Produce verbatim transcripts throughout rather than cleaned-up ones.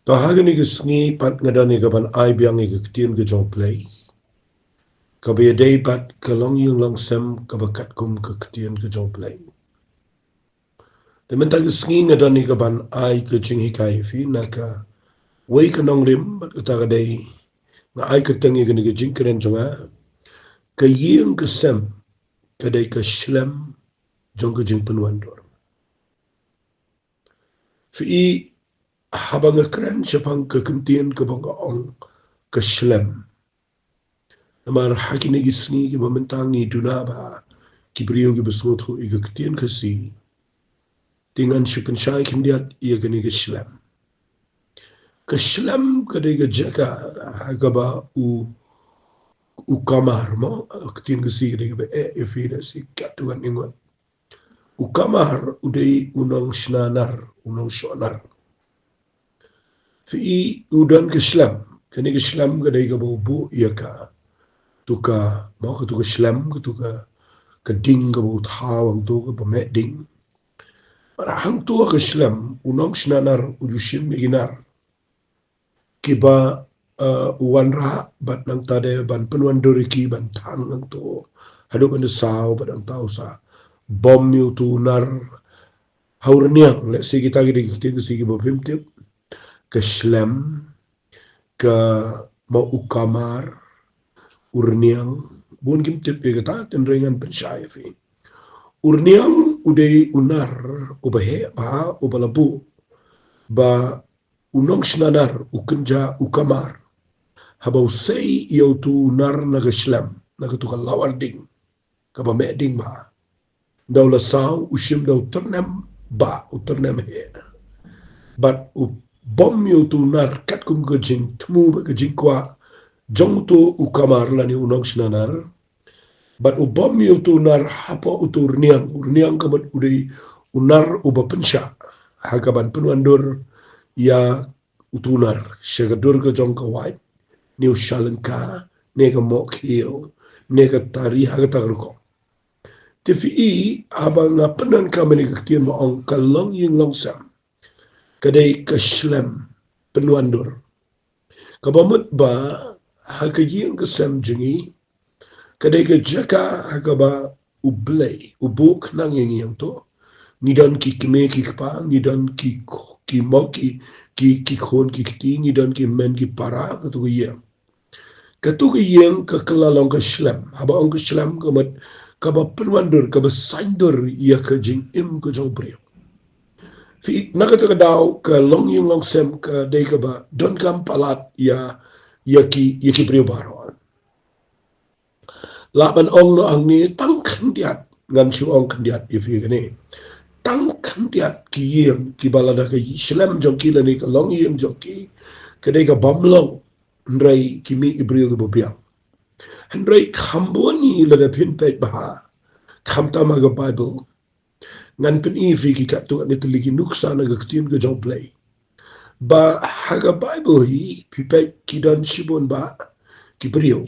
To ha kane ka sngi pat nga don ïa ka ban ai biang ïa ka ktien ka jong U Blei, kaba ïadei bad ka longïing longsem kaba katkum ka ktien ka jong U Blei. Te mynta ka sngi nga don ïa ka ban ai ka jinghikai ïa phi na kawei ka nongrim, bad kata ka dei, nga ai kyrteng ïa kane ka jingkren jong nga, ka ïing ka sem ka dei ka shlem jong ka jingpynwandur. Phi i, haba nga kren shaphang ka kyntien kaba nga ong ka shlem, namar ha kine ki sngi kiba mynta ngi duna bha ki briew kiba sngewthuh ïa ka ktien Khasi. Te ngan shu pynshai khyndiat ïa kane ka shlem. Ka shlem ka dei ka jaka ha kaba u, u kamar, mo, ka ktien Khasi ka dei kaba eh ïa phi, lehse katto katne ngut. U kamar u dei u nongshna nar, u nongshoh nar. Phi i, u don ka shlem, kane ka shlem ka dei kaba u buh ïa katu ka, mo, katu ka shlem, katu ka, ka ding kaba u thaw hangto, kaba meh ding. Bad hangto ha ka shlem u nongshna nar u ju shim ïa ki nar kiba, eh, u wanrah bad nangta de ban pynwandur ïa ki ban thang hangto haduh ban da saw, bad nangta u sa bom ïa utu u nar ha u rniang. Lehse kita ki dei ki ktien Khasi kiba phim tip. Ka shlem, ka, mo, u kamar, u rniang, bun kim tip ïa kata, hynrei ngan pynshai ïa phi. U rniang u dei u nar uba heh bha, uba la buh ba u nongshna nar, u kynja, u kamar, haba u sei ïa utu u nar na ka shlem, na katu ka lawar ding kaba meh ding bha, da u la saw, u shim da u tyrnem bha, u tyrnem heh, bad u bom ïa utu u nar katkum ka jingthmu bad ka jingkwah jong utu u kamar lane u nongshna nar. Bad u bom ïa utu u nar hapoh utu u rniang, u rniang ka mut u dei u nar uba pynshah ha kaban pynwandur ïa utu u nar sha ka dur ka jong ka wait, ne u shalyngka, ne ka mohkhiew, ne ka tari, ha kata ka rukom. Te phi i, haba nga pyndonkam ïa kane ka ktien ba ong ka longïing longsem ka dei ka shlem pynwandur, kaba mut ba ha ka ïing ka sem jong ngi ka dei ka jaka ha kaba U Blei u buh khnang ïa ngi hangto. Ngi don ki kmie ki kpa, ngi don ki, ki mo, ki, ki, ki khun ki kti, ngi don ki hynmen ki para ha katu ka ïing. Katu ka ïing ka kylla long ka shlem. Haba ong ka shlem ka mut kaba pynwandur, kaba saiñdur ïa ka jingim ka jong u briew. Phi, na kata ka daw ka longïing longsem ka dei kaba donkam palat ïa, ïa ki, ïa ki briew baroh. Lah ban ong noh hangne tang khyndiat, ngan shu ong khyndiat ïa phi kane. Tang khyndiat ki ïing kiba lada ka shlem jong ki lane ka longïing jong ki ka dei kaba ym long, hynrei ki mih ki briew kiba biang. Hynrei kham bun hi lada phin peit bha, khamtam ha ka Baibl, ngan pyni ïa phi ki katto katne tylli ki nuksa na ka ktien ka jong U Blei ba ha ka Baibl hi phi peit ki don shibun bha ki briew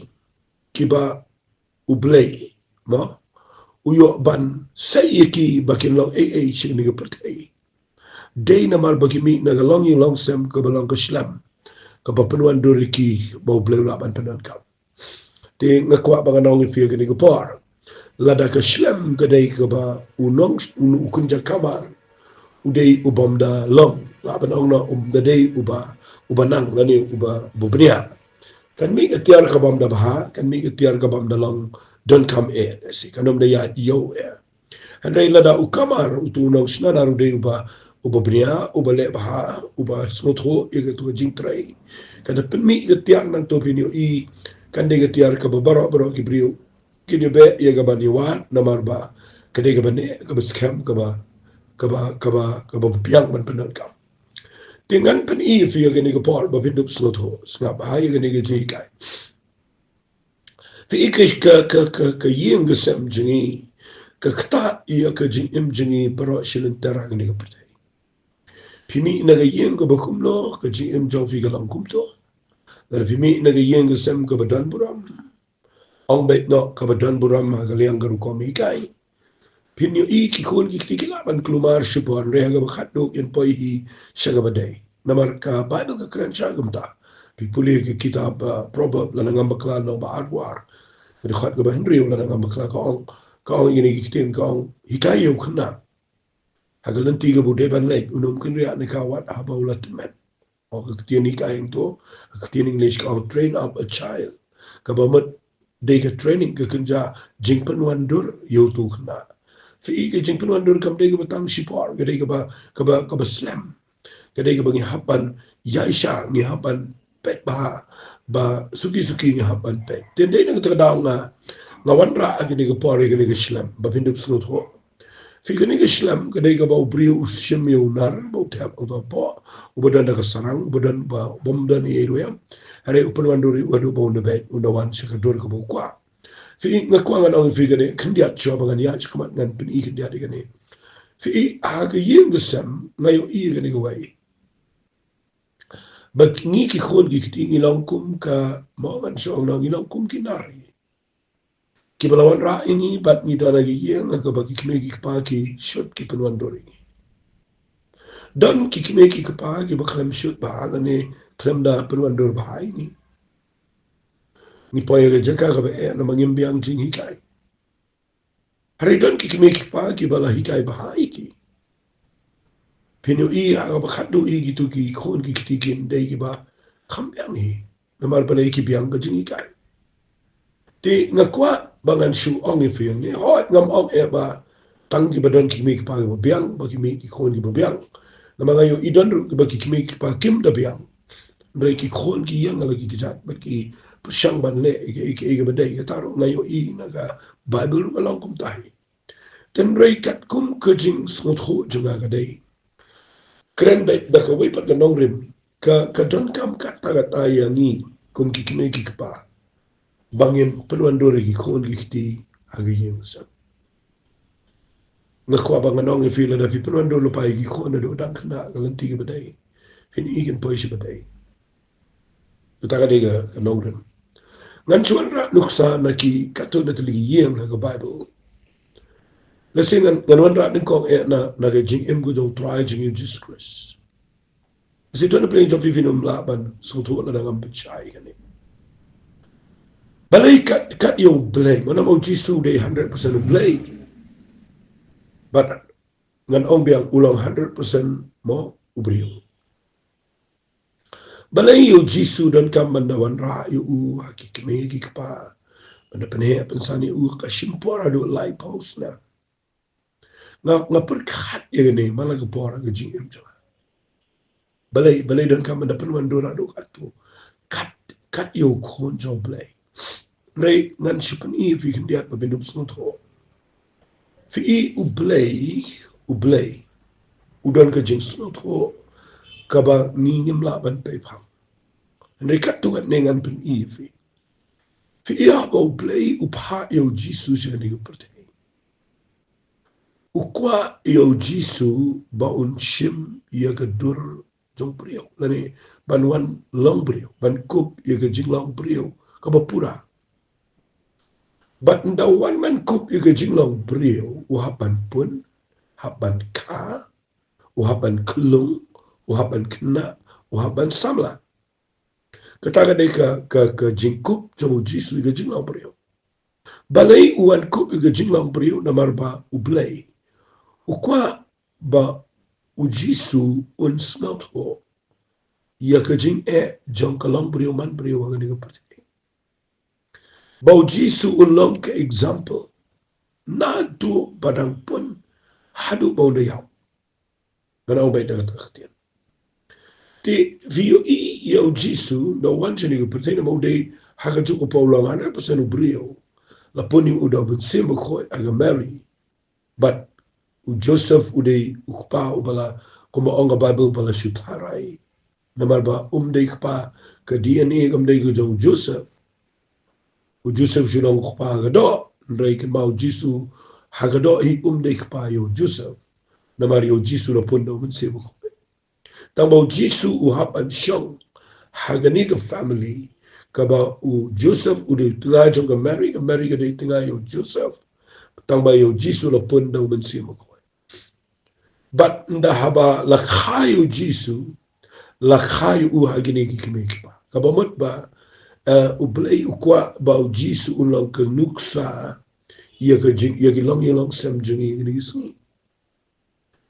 kiba U Blei, mo, u ïoh ban sei ïa ki ba kin long ei ei sha kane ka pyrthei. Dei namar ba ki mih na ka longïing longsem kaba long ka shlem, kaba pynwandur ïa ki ba U Blei u lah ban pyndonkam. Te nga kwah ba ngan ong ïa phi ha kane ka por, lada ka shlem ka dei kaba u nong, u, u kynja kamar u dei uba ym da long, lah ban ong noh um da dei uba, uba nang lane uba, uba bniah. Kan mih ka tiar kaba ym da bha, kan mih ka tiar kaba ym da long donkam eh, lehse kan ym da ïa ïoh eh. Hynrei lada u kamar, utu u nongshna nar u dei uba, uba bniah, uba leh bha, uba sngewthuh ïa katu ka jingtrei, kan da pynmih ka tiar nangto, phin ïohi kan dei ka tiar kaba baroh baroh ki briew kin ïa beh ïa ka ban ïa wad, namar ba ka dei kaba neh, kaba skhem, kaba, kaba, kaba, kaba biang ban pyndonkam. Te ngan pyni ïa phi ha kane ka por ba phin dup sngewthuh, sngap bha ïa kane ka jinghikai. Phi i, ka, ka, ka, ka ïing ka sem jong ngi ka ktah ïa ka jingim jong ngi baroh shi lynter ha kane ka pyrthei. Phi mih na ka ïing kaba kumno, ka jingim jong phi ka long kumto. Lada phi mih na ka ïing ka sem kaba don burom, ong beit noh kaba don burom ha ka liang ka rukom hikai, phin ïohi ki khun ki kti ki lah ban kulmar shibun, hynrei ha kaba khatduh kin poi hi sha kaba dei. Namar ka Baibl ka kren shai kumta. Phi pule ka kitab, uh, Proverb, lada ngam bakla lynnong ba arphew ar, ka dkhot kaba hynriew, lada ngam bakla, ka ong, ka ong ïa kine ki ktien, ka ong, hikai ïa u khynnah ha ka lynti kaba u dei ban leit, un ym kynriah ne ka wat haba u la tymmen. Ong ka ktien hikai hangto, ka ktien English ka ong train up a child. Kaba mut dei ka training, ka kynja jingpynwandur ïa uto u khynnah. Phi i, ka jingpynwandur kam dei kaba tang shipor, ka dei kaba, kaba, kaba slem. Ka dei kaba ngi hap ban ïaishah, ngi hap ban peit bha, ba suki suki ngi hap ban peit. Te dei na kata ka daw nga, nga wanrah ha kane ka por, ha kane ka snem, ba phin dup sngewthuh. Phi, kane ka snem ka dei kaba u briew u shim ïa u nar, ba u thep, u da poh, uba don da ka sarang, uba don, ba, bym don ei ei ruh ïa. Hynrei u pynwandur ïa u haduh ba un da beit, un da wan sha ka dur kaba u kwah. Phi, nga kwah ngan ong ïa phi kane khyndiat, shuwa ba ngan ïaid shakhmat, ngan pyni khyndiat ïa kane. Phi, ha ka ïing ka sem nga ïohi ïa kane kawei. Ba ngi ki khun ki kti ngi long kum ka, mo ngan shu ong, ngi long kum ki nar kiba la wanrah ïa ngi bad ngi don ha ka ïing ha kaba ki kmie ki kpa ki shut ki pynwandur ïa ngi. Don ki kmie ki kpa kiba khlem shut bha lane khlem da pynwandur bha ïa ngi. Ngi poi ha ka jaka kaba eh namar ngim biang jinghikai. Hynrei don ki kmie ki kpa kiba la hikai bha ïa ki. Phin ïohi ha kaba khatduh ïa kito ki khun ki kti kim dei kiba kham biang hi. Namar balei? Ki biang ka jinghikai. Te nga kwah ba ngan shu ong ïa phi hangne, hooid ngam ong eh ba tang kiba don ki kmie ki kpa kiba biang, ba ki mih ki khun kiba biang. Namar nga ïohi don ruh kiba ki kmie ki kpa kim da biang. Hynrei ki khun ki ïeng ha la ki kjat bad ki pyrshang ban leh ïa kaei kaei kaba dei. Kata ruh nga ïohi na ka Baibl ruh ka long kumta hi. Hynrei katkum ka jingsngewthuh jong nga ka dei, kren beit da kawei pat ka nongrim, ka, ka donkam katta katta ïa ngi kum ki kmie ki kpa ba ngin pynwandur ïa ki khun ki kti ha ka ïing ka sem. Nga kwah ba ngan ong ïa phi, lada phi pynwandur lypa ïa ki khun naduh dang khynnah ha ka lynti kaba dei, phin i kin poi sha ba dei. Kata ka dei ka, ka nongrim. Ngan shu wanrah nuksa na ki, katto katne tylli ki ïing ha ka Baibl. Lehse ngan, ngan wanrah nyngkong eh na, na ka jingim ka jong u Trai jong ngi u Jisu Khrist. Lehse to na pyrshah jong phi phin ym lah ban sngewthuh lada ngam pynshai kane. Balei kat, kat ïa u Blei, mo namar u Jisu u dei hundred percent u Blei. Bad ngan ong biang u long hundred percent mo u briew. Balei ïa u Jisu donkam ban da wanrah ïa u ha ki kmie ki kpa, ban da pynheh pynsan ïa u ka shim por haduh laiphew snem? Nga, nga pyrkhat ïa kane man la ka por ha ka jingim jong nga. Balei, balei donkam ban da pynwandur haduh katto? Kat, kat ïa u Khun jong u Blei. Hynrei ngan shu pyni ïa phi khyndiat ba phin dup sngewthuh. Phi i, u Blei, u Blei u don ka jingsngewthuh kaba ngi ngim lah ban pei phang. Hynrei katto katne ngan pyni ïa phi. Phi i, haba u Blei u phah ïa u Jisu sha kane ka pyrthei, u kwah ïa u Jisu ba un shim ïa ka dur jong u briew, lane ban wan long briew, ban kup ïa ka jinglong briew kaba pura. Bad ynda u wan ban kup ïa ka jinglong briew, u hap ban pun, hap ban kha, u hap ban khlung, u hap ban khynnah, u hap ban samla. Kata ka dei ka, ka, ka jingkup jong u Jisu ïa ka jinglong briew. Balei u wan kup ïa ka jinglong briew? Namar ba u Blei u kwah ba u Jisu un sngewthuh ïa ka jingeh jong ka long briew man briew ha kane ka pyrthei. Ba u Jisu un long ka example naduh ba dang pun haduh ba un da ïap. Ngan ong beit da kata ka ktien. Te phi ïohi ïa u Jisu, ynda u wan sha kane ka pyrthei, namar u dei ha kajuh ka por u long hundred percent u briew. La pun ïa u da u Mynsiem Bakhuid ha ka Mary. Bad u Joseph u dei u kpa uba la, kumba ong ka Baibl, ba la shu tharai. Namar ba um dei kpa, ka D N A kam dei ka jong u Joseph. U Joseph shu long u kpa ha ka doh, hynrei kynmaw u Jisu ha ka doh hi um dei kpa ïa u Joseph. Namar ïa u Jisu la pun da u Mynsiem Bakhuid. Tang ba u Jisu u hap ban shong ha kane ka family kaba u Joseph u dei u tnga jong ka Mary, ka Mary ka dei tnga ïa u Joseph. Tang ba ïa u Jisu la pun da u Mynsiem Bakhuid. Bad ynda haba la kha ïa u Jisu, la kha ïa u ha kine ki kmie ki kpa. Kaba mut ba, eh, U Blei u kwah ba U Jisu un long ka nuksa ïa ka jing, ïa ki longïing longsem jong ngi ha kine ki sngi.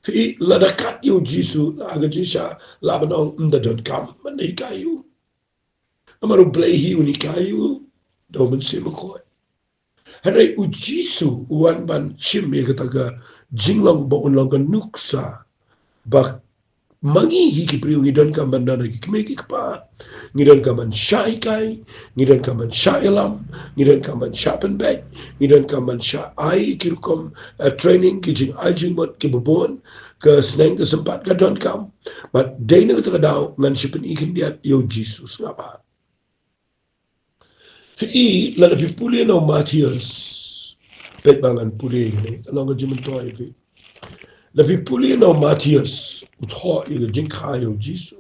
Phi i, lada kat ïa U Jisu ha ka jingshah, lah ban ong ym da donkam ban hikai ïa u. Namar U Blei hi un hikai ïa u da U Mynsiem Bakhuid. Hynrei U Jisu u wan ban shim ïa kata ka jinglong ba un long ka nuksa ba ma ngi hi ki briew ngi donkam ban don ha ki kmie ki kpa, ngi donkam ban shah hikai, ngi donkam ban shah ïalam, ngi donkam ban shah pynbeit, ngi donkam ban shah ai ki rukom, eh, training, ki jingai jingmut kiba bun, ka sneng ka sympat ka donkam. Bad dei na kata ka daw ngan shu pyni khyndiat ïa U Jisu, sngap bha. Phi i, lada phi pule na u Mathaios. Peit ba ngan pule ïa kane, ka long ka jingmyntoi ïa phi. Lada phi pule na u Mathaios, u thoh ïa ka jingkha ïa U Jisu.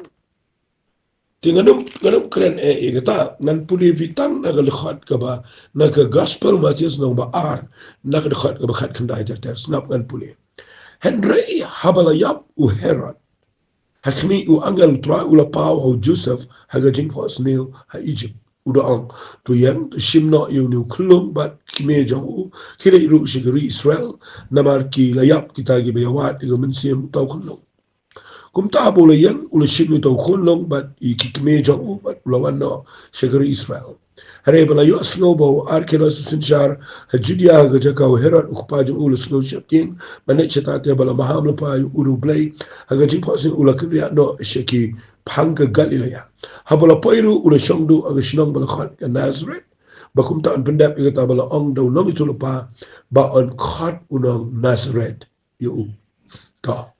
Te ngan ym, ngan ym kren eh ïa kata, ngan pule ïa phi tang na ka dkhot kaba, na ka Gospel Mathaios lynnong ba ar, na ka dkhot kaba khatkhyndai ter ter, sngap ngan pule. Hynrei haba la ïap u Herod ha khmih, u angel U Trai u la paw ha u Joseph ha ka jingphohsniew ha Egypt, u da ong, to ïeng, to shim noh ïa une u khyllung bad ki kmie jong u, khie leit ruh sha ka ri Israel, namar ki la ïap kita kiba ïawad ïa ka mynsiem uta u khyllung. Kumta haba u la ïeng, u la shim ïa uta u khyllung bad ïa ki kmie jong u bad u la wan noh sha ka ri Israel. Hynrei ba la ïohsngew ba u Arkhelaus u synshar ha Judia ha ka jaka u Herod u kpa jong u la sngew sheptieng ban leit shata, te ba la maham lypa ïa u da U Blei ha ka jingphohsniew u la kynriah noh sha ki phang ka Galilea. Haba la poi ruh u la shong duh ha ka shnong ba la khot ka Nasareth, ba kumta yn pyndep ïa kata ba la ong da u nongïathuhlypa ba yn khot u nong Nasareth ïa u. Ka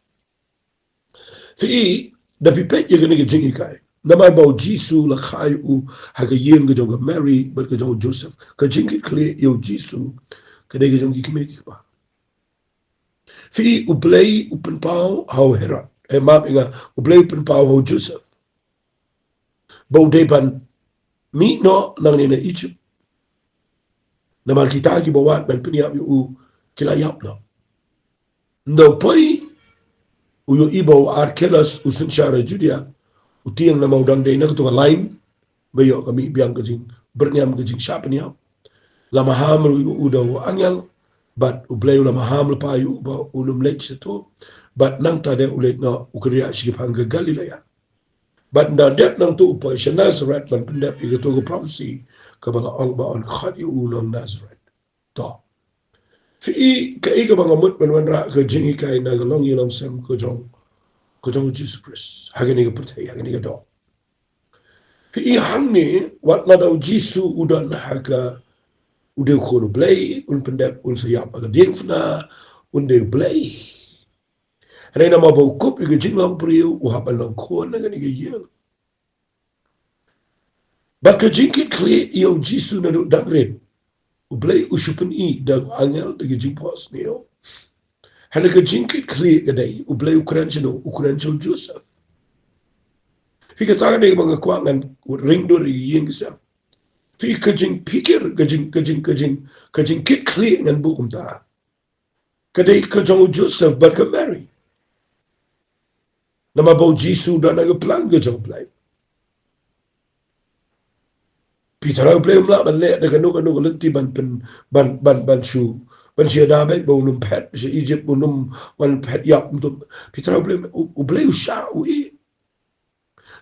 Phi i, da phi peit ïa kane ka jinghikai, namar ba U Jisu la kha ïa u ha ka ïing ka jong ka Mary bad ka jong u Joseph. Ka jingkitkhlieh ïa U Jisu ka dei ka jong ki kmie ki kpa. Phi i, U Blei u pynpaw ha u Herod, eh, map ïa nga, U Blei u pynpaw ha u Joseph ba u dei ban mih noh nangne na Egypt. Namar kita kiba wad ban pynïap ïa u ki la ïap noh. Ynda u poi, u ïohi ba u Arkhelaus u synshar ha Judia u tieng, namar u dang dei na kato ka lain ba ïoh ka mih biang ka jingbyrngiam, ka jingshah pynïap. La maham ruh ïa u da u angel, bad U Blei u la maham lypa ïa u ba un ym leit shato. Bad nangta de u leit noh, u kynriah sha ki phang ka Galilea. Bad ynda dep nangto u poi sha Nasareth ban pyndep ïa kato ka prophecy kaba la ong ba yn khot ïa u nong Nasareth. To. Phi i, kaei kaba nga mut ban wanrah ka jinghikai na ka longïing longsem ka jong, ka jong U Jisu Khrist ha kane ka pyrthei, ha kane ka doh. Phi i, hangne, wat lada U Jisu u don ha ka, u dei u Khun U Blei, un pyndep, un sa ïap ha ka diengphna, un dei U Blei. Hynrei namar ba u kup ïa ka jinglong briew, u hap ban long khun na kane ka ïing. Bad ka jingkitkhlieh ïa U Jisu naduh dang rit, U Blei u shu pyni da u angel, da ka jingphohsniew. Hynrei ka jingkitkhlieh ka dei, U Blei u kren shano? U kren sha u Joseph. Phi, kata ka dei kaba nga kwah ngan ring dur ïa ka ïing ka sem. Phi, ka jingpikir, ka jing, ka jing, ka jing, ka jingkitkhlieh ngan buh kumta. Ka dei ka jong u Joseph bad ka Mary. Namar ba U Jisu u don ha ka plan ka jong U Blei. Phi tharai U Blei um lah ban leh da kano kano ka lynti ban pyn, ban, ban, ban shu, ban shu ïada beit ba un ym phet sha Egypt, un ym wan phet ïap, um. Phi tharai U Blei, U, U Blei u shah, u ïeh.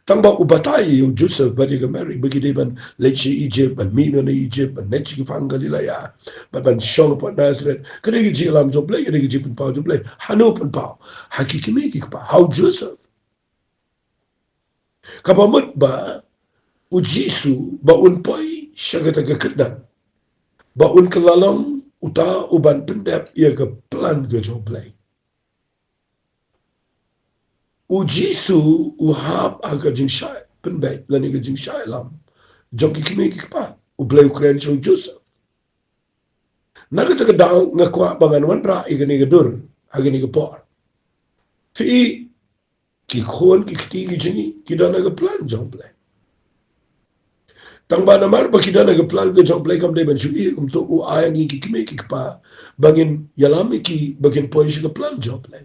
Tang ba u batai ïa u Joseph bad ïa ka Mary ba ki dei ban leit sha Egypt, ban mih noh na Egypt, ban leit sha ki phang Galilea, ban, ban shong hapoh Nasareth. Ka dei ka jingïalam jong U Blei, ka dei ka jingpynpaw jong U Blei. Hano pynpaw? Ha ki kmie ki kpa, ha u Joseph. Kaba mut ba U Jisu ba un poi sha kata ka kyrdan, ba un kylla long uta uban pyndep ïa ka plan ka jong U Blei. U Jisu u hap ha ka jingshah pynbeit lane ka jingshah ïalam jong ki kmie ki kpa. U Blei u kren sha u Joseph. Na kata ka daw nga kwah ba ngan wanrah ïa kane ka dur ha kane ka por. Phi i, ki khun ki kti ki jong ngi ki don ha ka plan jong U Blei. Tang ba namar ba ki don ha ka plan ka jong U Blei, kam dei ban shu ïeh kumto, u ai ïa ngi ki kmie ki kpa ba ngin ïalam ïa ki ba kin poi sha ka plan jong U Blei.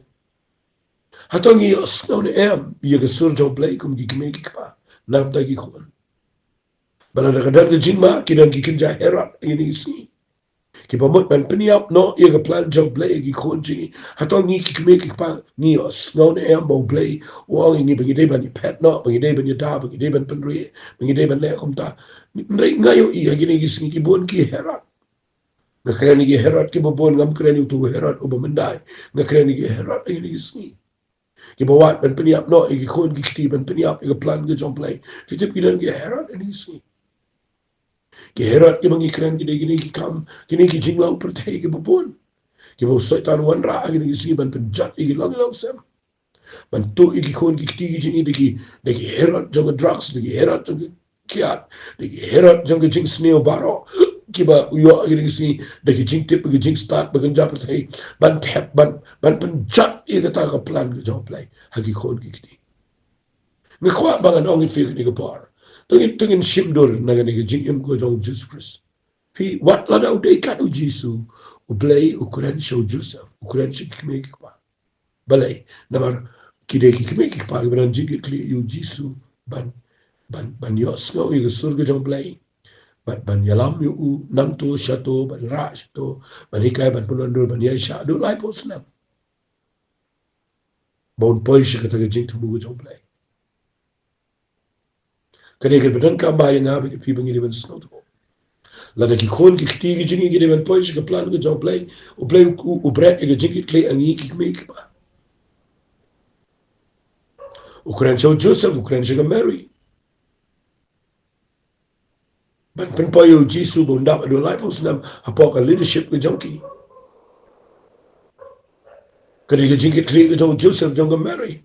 Hato ngi ïohsngew ne em ïa ka sur jong U Blei kum ki kmie ki kpa na ka bynta ki khun? Ba lada ka don ka jingma, ki don ki kynja Herod ha kine ki sngi. Kiba mut ban pynïap noh ïa ka plan jong U Blei ïa ki khun jong ngi. Hato ngi ki kmie ki kpa ngi ïohsngew ne em ba U Blei u ong ïa ngi ba ngi dei ban ïaphet noh, ba ngi dei ban ïada, ba ngi dei ban pynrieh, ba ngi dei ban leh kumta? Hynrei nga ïohi ha kine ki sngi ki bun ki Herod. Nga kren ïa ki Herod kiba bun, ngam kren ïa uto u Herod uba myndai. Nga kren ïa ki Herod ha kine ki sngi. Kiba wad ban pynïap noh ïa ki khun ki kti, ban pynïap ïa ka plan ka jong U Blei. Phi tip ki don ki Herod ha kine ki sngi. Ki Herod kiba ngi kren ki dei kine ki kam, kine ki jinglong pyrthei kiba bun. Kiba u Soitan u wanrah ha kine ki sngi ban pynjot ïa ki long ki longsem. Ban tuh ïa ki khun ki kti ki jong ngi da ki, da ki Herod jong ka drugs, da ki Herod jong ka kiad, da ki Herod jong ka jingsniew baroh kiba u ïoh ha kine ki sngi, da ki jingtip, da ki jingstad, ba kynja pyrthei, ban thep, ban, ban pynjot ïa kata ka plan ka jong U Blei ha ki khun ki kti. Nga kwah ba ngan ong ïa phi ha kane ka por, to ngin, to ngin shim dur na kane ka jingim ka jong U Jisu Khrist. Phi, wat lada u dei kat U Jisu, U Blei u kren sha u Joseph, u kren sha ki kmie ki kpa. Balei? Namar ki dei ki kmie ki kpa kiba don jingkitkhlieh ïa U Jisu ban, ban, ban ïohsngew ïa ka sur ka jong U Blei. Ban, ban ïalam ïa u nangto shato, ban rah shato, ban hikai, ban pynwandur, ban ïaishah haduh laiphew snem. Ba un poi sha kata ka jingthmu ka jong U Blei. Kane ka dei ka bynta kaba ïa nga bad ïa phi ba ngi dei ban sngewthuh. Lada ki khun ki kti ki jong ngi ki dei ban poi sha ka plan ka jong U Blei, U Blei u, u bret ïa ka jingkitkhlieh ha ngi ki kmie ki kpa. U kren sha u Joseph, u kren sha ka Mary. Ban pynpoi ïa u Jisu ba un dap haduh laiphew snem hapoh ka leadership ka jong ki. Ka dei ka jingkitkhlieh ka jong u Joseph, jong ka Mary.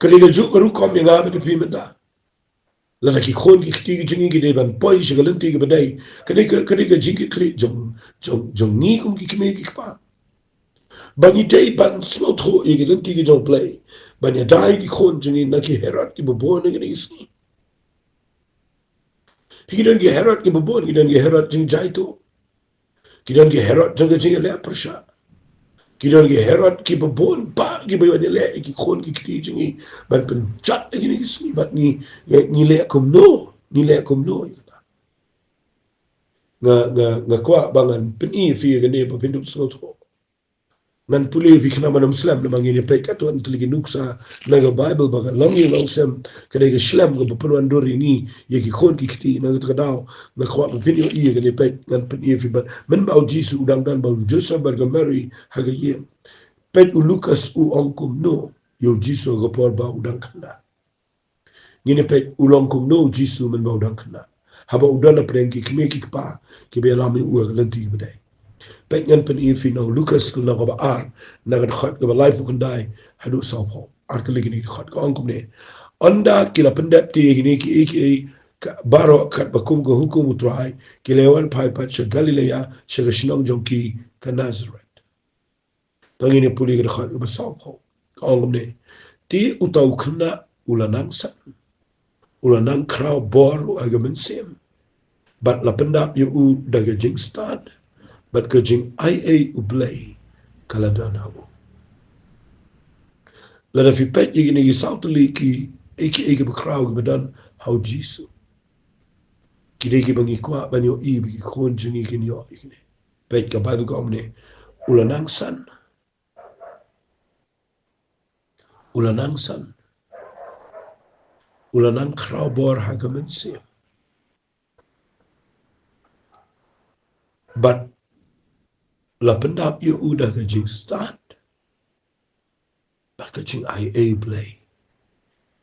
Ka dei kajuh ka rukom ïa nga bad ïa phi mynta. Lada ki khun ki kti ki jong ngi ki dei ban poi sha ka lynti kaba dei, ka dei ka, ka dei ka jingkitkhlieh jong, jong, jong ngi kum ki kmie ki kpa. Ba ngi dei ban sngewthuh ïa ka lynti ka jong U Blei ban ïada ïa ki khun jong ngi na ki Herod kiba bun ha kine ki sngi. Ki don ki Herod kiba bun, ki don ki Herod jingjaituh. Ki don ki Herod jong ka jingïaleh pyrshah. Ki don ki Herod kiba bun bha kiba ïoh ïaleh ïa ki khun ki kti jong ngi ban pynjot ha kine ki sngi, bad ngi, ngi leh kumno, ngi leh kumno ïa kata. Nga, nga, nga kwah ba ngan pyni ïa phi ïa kane ba phin dup sngewthuh. Ngan pule ïa phi khnang ban ym slem, namar ngin ïa peit katto katne tylli ki nuksa na ka Baibl ba ka long ïa long sem, ka dei ka shlem kaba pynwandur ïa ngi ïa ki khun ki kti. Na kata ka daw nga kwah ba phin ïohi ïa kane, peit, ngan pyni ïa phi ba mynba u Jisu u dang don bad u Joseph bad ka Mary ha ka ïing, peit u Lukas u ong kumno ïa u Jisu ha ka por ba u dang khynnah. Ngin ïa peit u long kumno u Jisu mynba u dang khynnah, haba u don hapdeng ki kmie ki kpa kiba ïalam ïa u ha ka lynti kaba dei. Peit, ngan pyni ïa phi na u Lukas ka lynnong kaba ar, na ka dkhot kaba laiphew khyndai haduh sawphew. Ar tylli kine ki dkhot, ka ong kumne: Ynda ki la pyndep te ïa kine kiei kiei baroh katba kum ka hukum U Trai, ki la wan phai pat sha Galilea, sha ka shnong jong ki ka Nasareth. To ngin ïa pule ka dkhot kaba sawphew. Ka ong kumne: Te uta u khynnah u la nang san, u la nang khraw bor ruh ha ka mynsiem, bad la pyndap ïa u da ka jingstad, bad ka jingaiei U Blei ka la don ha u. Lada phi peit ïa kine ki saw tylli kiei kiei kiba khraw kiba don ha u Jisu, ki dei kiba ngi kwah ban ïohi ba ki khun jong ngi kin ïoh ïa kine. Peit, ka Baibl ka ong kumne: U la nang san. U la nang san. U la nang khraw bor ha ka mynsiem. Bad la pyndap ïa u da ka jingstad, bad ka jingaiei Blei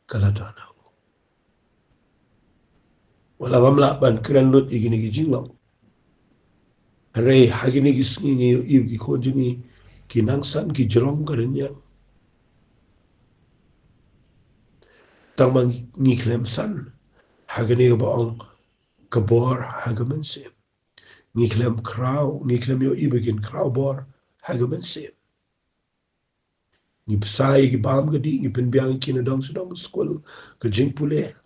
ka la don ha u. Wat la ngam lah ban kren lut ïa kine ki jinglong, hynrei ha kine ki sngi ngi ïohi ba ki khun jong ngi ki nang san, ki jrong ka rynïeng. Tang ba ngi khlem san ha kane kaba ong ka bor ha ka mynsiem. Ngi khlem khraw, ngi khlem ïohi ba kin khraw bor ha ka mynsiem. Ngi bsa ïa ki bam ka dih, ngi pynbiang ïa ki na dong sha dong, ka skul, ka jingpule.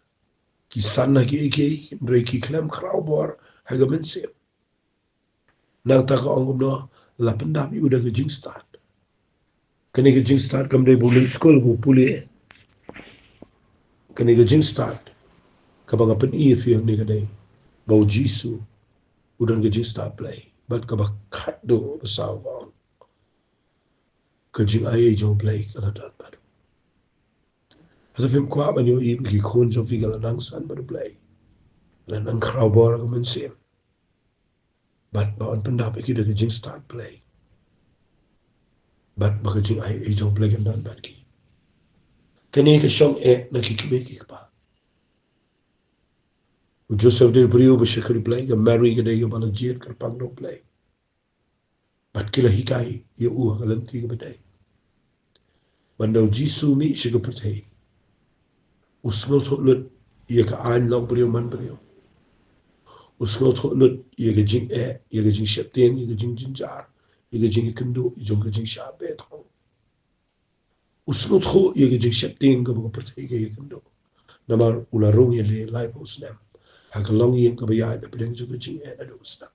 Ki san ha kiei kiei, hynrei ki khlem khraw bor ha ka mynsiem. Nangta ka ong kumno? La pyndap ïa u da ka jingstad. Kane ka jingstad kam dei ba u leit skul ba u pule. Kane ka jingstad kaba nga pyni ïa phi hangne ka dei ba u Jisu u don ka jingstad Blei bad kaba khatduh ba saw ba ong ka jingai ei jong u Blei ka la don bad u. Hata phim kwah ban ïohi ba ki khun jong phi ka la nang san bad u Blei, la nang khraw bor ka mynsiem. Bad ba yn pyndap ïa ki da ka jingstad Blei. Bad ba ka jingai ei jong u Blei kan don bad ki. Kane ka shong eh na ki kmie ki kpa. U Joseph dei u briew ba shakri Blei, ka Mary ka dei kaba la jied kyrpang da u Blei. Bad ki la hikai ïa u ha ka lynti kaba dei. Ban da u Jisu u mih sha ka pyrthei, u sngewthuh lut ïa ka aiñ long briew man briew. U sngewthuh lut ïa ka jingeh, ïa ka jingsheptieng, ïa ka jingjynjar, ïa ka jingïakynduh, ïa jong ka jingshah beh thong. U sngewthuh ïa ka jingsheptieng kaba ka pyrthei ka ïakynduh. Namar u la rung ïaleh laiphew snem ha ka longïing kaba ïaid hapdeng jong ka jingeh naduh u snem.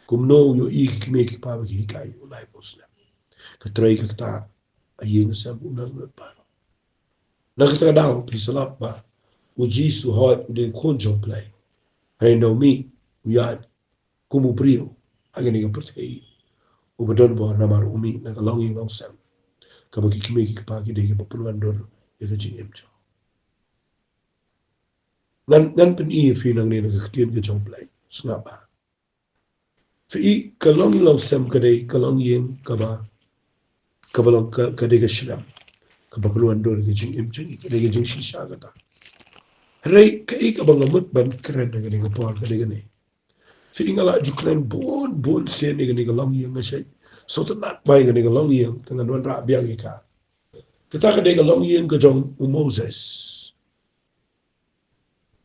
Kumno u ïohi ki kmie ki kpa ba ki hikai ïa u laiphew snem? Ka trei kata ha ïing ha sem u nang lut bha. Na kata ka daw phi sngap ba u Jisu hooid u dei u khun jong u Blei. Hynrei ynda u mih u ïaid kum u briew ha kane ka pyrthei, uba don bor namar u mih na ka longïing longsem kaba ki kmie ki kpa ki dei kiba pynwandur ïa ka jingim jong. Ngan, ngan pyni ïa phi nangne na ka ktien ka jong u Blei. Sngap bha. Phi i ka longïing longsem ka dei ka longïing kaba, kaba long ka, ka dei ka shlem kaba pynwandur ïa ka jingim jong ngi, ka dei ka jingshisha kata. Hynrei kaei kaba nga mut ban kren ha kane ka por ka dei kane. Phi i nga la ju kren bun bun sien ïa kane ka longïing, nga shait sngewtynnat bha ïa kane ka longïing, te ngan wanrah biang ïa ka. Kata ka dei ka longïing ka jong u Moses.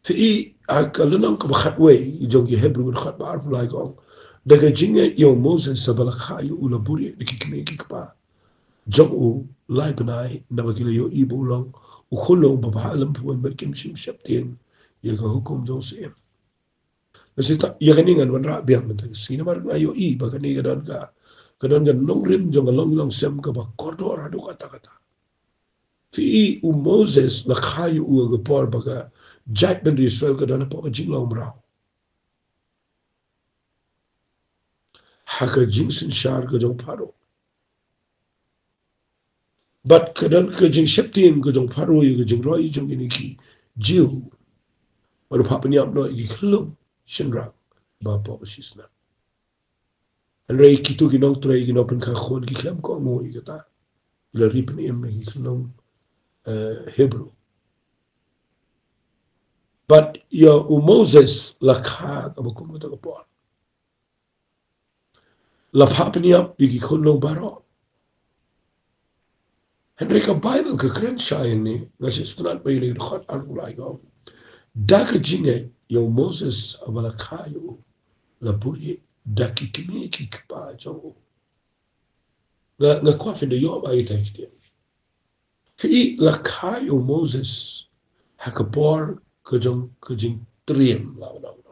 Phi i ha ka lynnong kaba khatwei jong ki Hebru, dkhot ba arphew lai ka ong, da ka jingngeit ïa u Moses haba la kha ïa u la burieh da ki kmie ki kpa jong u lai bnai, naba ki la ïohi ba u long u khunlung ba bha lem pyrshah bad kim shym sheptieng ïa ka hukum jong u Syiem. Nga sngewthuh ïa kane ngan wanrah biang mynta ka sngi namar nga ïohi ba kane ka don ka, ka don ka nongrim jong ka longïing longsem kaba kordor haduh katta katta. Phi i u Moses la kha ïa u ha ka por ba ka jaitbynriew Israel ka don hapoh ka jinglong mraw ha ka jingsynshar ka jong u Pharaoh. Bad ka don ka jingsheptieng ka jong u Pharaoh ïa ka jingroi jong kine ki Jiw. Bad u phah pynïap noh ïa ki khyllung shynrang ba hapoh ka shisnam. Hynrei kito ki nongtrei, ki nongpynkha khun, ki khlem kohnguh ïa kata. Ki la ri pynim ïa ki khyllung, eh, Hebru. Bad ïa u Moses la kha kaba kum kata ka por. La phah pynïap ïa ki khunlung baroh. Hynrei ka Baibl ka kren shai hangne, nga sngewtynnat ba ïa kane ka dkhot arphew lai ka ong, da ka jingngeit ïa u Moses haba la kha ïa u la burieh da ki kmie ki kpa jong u. Nga, nga kwah phin da ïoh bha ïa kata ka ktien. Phi i la kha ïa u Moses ha ka por ka jong ka jingtriem la u nong.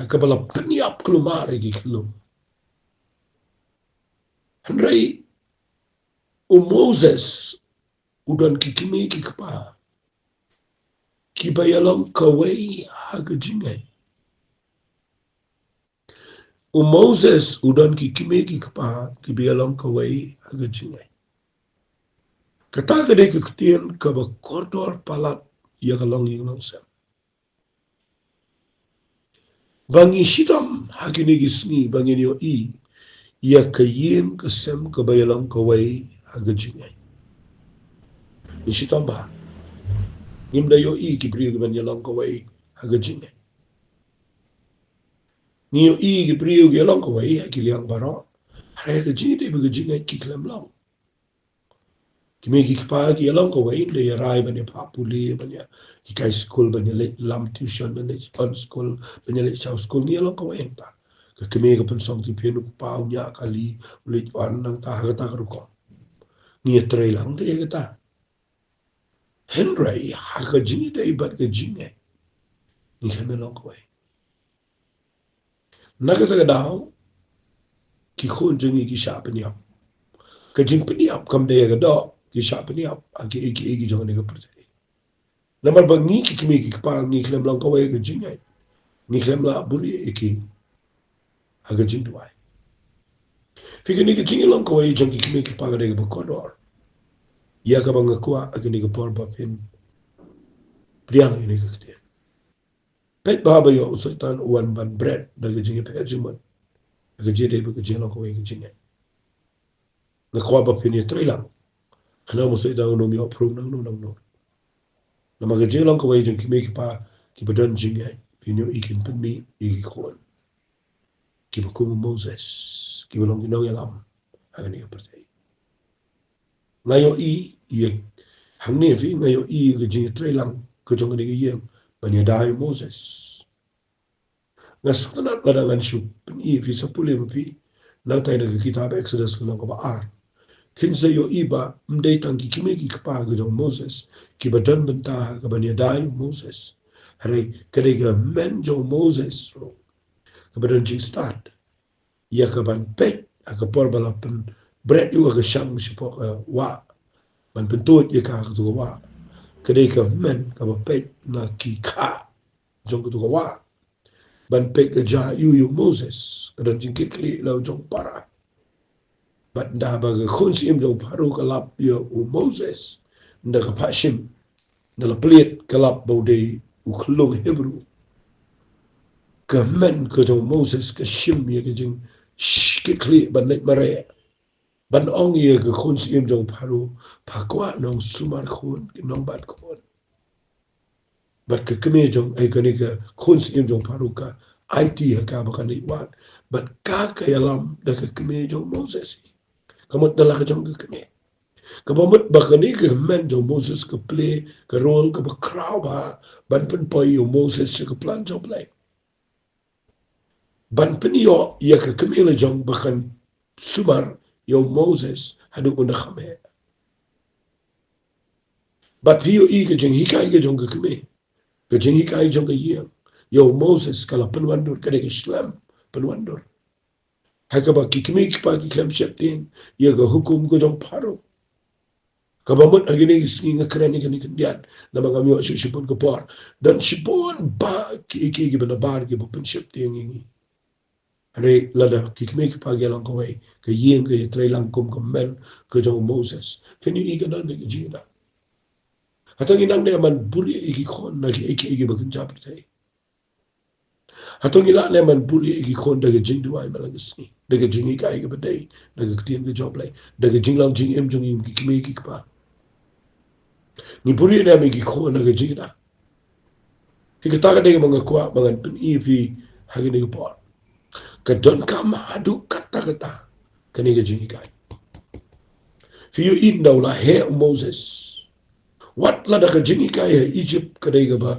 Ha kaba la pynïap kulmar ïa ki khyllung. Hynrei u Moses u don ki kmie ki kpa kiba ïalong kawei ha ka jingngeit. U Moses u don ki kmie ki kpa kiba ïalong kawei ha ka jingngeit. Kata ka dei ka ktien kaba kordor palat ïa ka longïing longsem. Ba ngi shitom ha kine ki sngi ba ngin ïohi ïa ka ïing ka sem kaba ïalong kawei ha ka jingngeit. Ngi shitom bha. Ngim da ïohi ki briew kiban ïalong kawei ha ka jingngeit. Ngi ïohi ki briew ki ïalong kawei ha ki liang baroh. Hynrei ha ka jingngeit, ha ka jingngeit ki khlem long. Ki kmie ki kpa ki ïalong kawei, ynda ïa rai ban ïa phah pule, ban ïa hikai skul, ban ïa leit lam tuition, ban leit on skul, ban ïa leit shaw skul, ngi ïalong kawei hangta. Ka kmie ka pynsong tiphin, u kpa u ñiah kali, u leit on nangta ha kata ka rukom. Ngi ïatrei lang te ïa kata. Hynrei ha ka jingïadei bad ka jingngeit, ngi khlem ïalong kawei. Na kata ka daw ki khun jong ngi ki shah pynïap. Ka jingpynïap kam dei ïa ka doh, ki shah pynïap ha kiei kiei ki jong kane ka pyrthei. Namar ba ngi ki kmie ki kpa ngi khlem long kawei ka jingngeit. Ngi khlem lah buhrieh ïa ki ha ka jingduwai. Phi, kane ka jingïalong kawei jong ki kmie ki kpa ka dei kaba kordor. Ïa kaba nga kwah ha kane ka por ba phin pdiang ïa kane ka ktien. Peit bha ba ïoh u Soitan u wan ban bret da ka jingïapher jingmut. Ka jingdei ba ka jingïalong kawei ka jingngeit. Nga kwah ba phin ïatreilang. Khnang ba u Soitan un ym ïoh pyrshah nangno nangno. Namar ka jingïalong kawei jong ki kmie ki kpa kiba don jingngeit, phin ïohi kin pynmih ïa ki khun kiba kum u Moses, kiba long ki nongïalam ha kane ka pyrthei. Nga ïohi ïa hangne, phi, nga ïohi ïa ka jingïatreilang ka jong kane ka ïing ban ïada ïa u Moses. Nga sngewtynnat lada ngan shu pyni ïa phi sa pule ma phi, nangta na ka kitab Exodus ka lynnong kaba ar. Phin sa ïohi ba ym dei tang ki kmie ki kpa ka jong u Moses kiba don bynta ha kaban ïada ïa u Moses. Hynrei ka dei ka hynmen jong u Moses ruh kaba don jingstad ïa kaban peit ha ka por ba la pynbret ïa u ha ka shang shapoh ka wah, ban pyntud ïa ka ha kato ka wah. Ka dei ka hynmen kaba peit na ki khah jong kato ka wah, ban peit ka jia ïa u Moses. Ka don jingkitkhlieh la u jong para. Bad ynda ba ka khun syiem jong u Pharaoh ka lap ïa u Moses, ynda ka phah shim, ynda la plied ka lap ba u dei u khyllung Hebru, ka hynmen ka jong u Moses ka shim ïa ka jingkitkhlieh ban leit mareh, ban ong ïa ka khun syiem jong u Pharaoh, pha kwah nongsumar khun, nongbat khun. Bad ka kmie jong, eh, kane ka khun syiem jong u Pharaoh ka aiti ha ka ba kan leit wad. Bad ka ka ïalam da ka kmie jong u Moses. Ka mut da la ka jong ka kmie. Kaba mut ba kane ka hynmen jong u Moses ka plie ka role kaba khraw bha ban pynpoi ïa u Moses sha ka plan jong u Blei. Ban pynïoh ïa ka kmie la jong ba kan sumar ïa u Moses haduh un da kham heh. Bad phi ïohi ka jinghikai ka jong ka kmie, ka jinghikai jong ka ïing ïa u Moses ka la pynwandur, ka dei ka shlem pynwandur. Ha kaba ki kmie ki kpa ki khlem sheptieng ïa ka hukum ka jong u Pharaoh. Kaba mut ha kine ki sngi nga kren ïa kane khyndiat, namar ngam ïoh shuh shibun ka por. Don shibun bah ki, ki, kiba nabar kiba pynsheptieng ïa ngi. Hynrei lada ki kmie ki kpa ki ïalong kawei, ka ïing ka ïatreilang kum ka hynmen ka jong u Moses, phin ïohi ka don ka jingïada. Hato ngi nang ne ban buhrieh ïa ki khun na kiei kiei kiba kynja pyrthei? Hato ngi lah ne ban buhrieh ïa ki khun da ka jingduwai man la ka sngi, da ka jinghikai kaba dei na ka ktien ka jong u Blei, da ka jinglong jingim jong ngi kum ki kmie ki kpa? Ngi buhrieh ne em ïa ki khun na ka jingïada? Phi, kata ka dei kaba nga kwah ba ngan pyni ïa phi ha kane ka por. Ka donkam haduh katta katta kane ka jinghikai. Phi ïohi ynda u la heh u Moses, wat lada ka jinghikai ha Egypt ka dei kaba,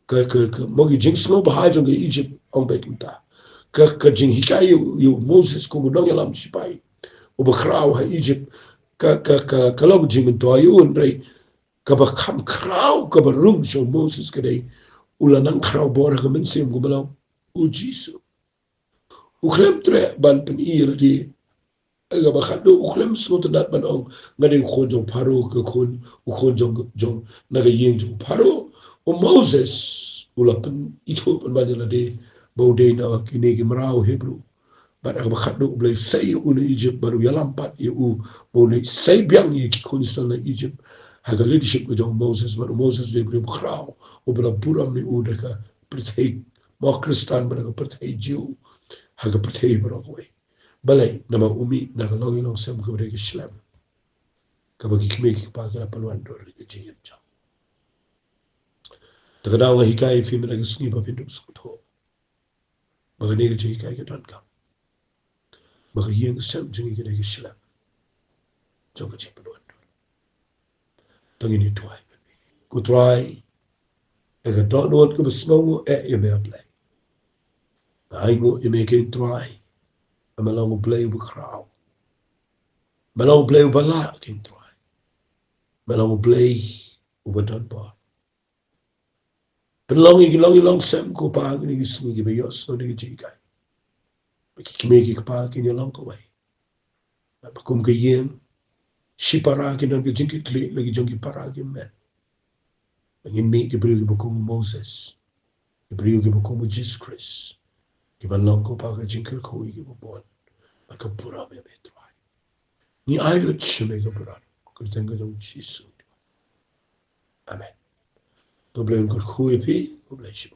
ka, ka, ka, mo, ki jingsngewbha jong ka Egypt, ong beit mynta. Ka, ka jinghikai ïa u, ïa u Moses kum u nongïalam shipai uba khraw ha Egypt, ka, ka, ka, ka long jingmyntoi ïa u, hynrei kaba kham khraw, kaba rung sha u Moses ka dei u la nang khraw bor ha ka mynsiem kumba long u Jisu. U khlem treh ban pyni ïa lade. Kaba khatduh, u khlem sngewtynnat ban ong, nga dei u khun jong u Pharaoh, ka khun, u khun jong, jong, na ka ïing jong u Pharaoh. U Moses u la pynithuh pynban ïa lade ba u dei na kine ki mraw Hebru. Bad ha kaba khatduh u Blei sei ïa u na Egypt, bad u ïalam pat ïa u ba un leit sei biang ïa ki khun Israel na Egypt ha ka leadership ka jong u Moses. Bad u Moses u dei u briew bakhraw uba la burom ïa u da ka pyrthei, mo, Khristan, bad da ka pyrthei Jiw ha ka pyrthei baroh kawei. Balei? Namar u mih na ka longïing longsem kaba dei ka shlem, kaba ki kmie ki kpa ki la pynwandur ïa ka jingim jong. Te ka daw nga hikai ïa phi mynta ka sngi ba phin dup sngewthuh ba kane ka jinghikai ka donkam, ba ka ïing ka sem jong ngi ka dei ka shlem jong ka jingpynwandur. To ngin ïa duwai. Ko Trai, ïa ka dohnud kaba sngewnguh eh ïa me, A Blei. Nga ainguh ïa me, ko Trai, ba me long U Blei uba khraw. Me long U Blei uba lah, ko Trai. Me long U Blei uba don bor. Pynlong ïa ki longïing longsem, ko Pa, ha kine ki sngi kiba ïohsngew ïa ka jinghikai. Ba ki kmie ki kpa kin ïalong kawei. Bad ba kum ka ïing, shipara ki don ka jingkitkhlieh la ki jong ki para ki met. Ba ngin mih ki briew kiba kum u Moses, ki briew kiba kum u Jisu Khrist, kiba long ko pa ka jingkyrkhu ïa kiba bun. Bad ka burom ïa me Trai. Ngi ai lut sha me ka burom, kyrteng ka jong u Jisu. Amen. To Blei un kyrkhu ïa phi, to Blei sha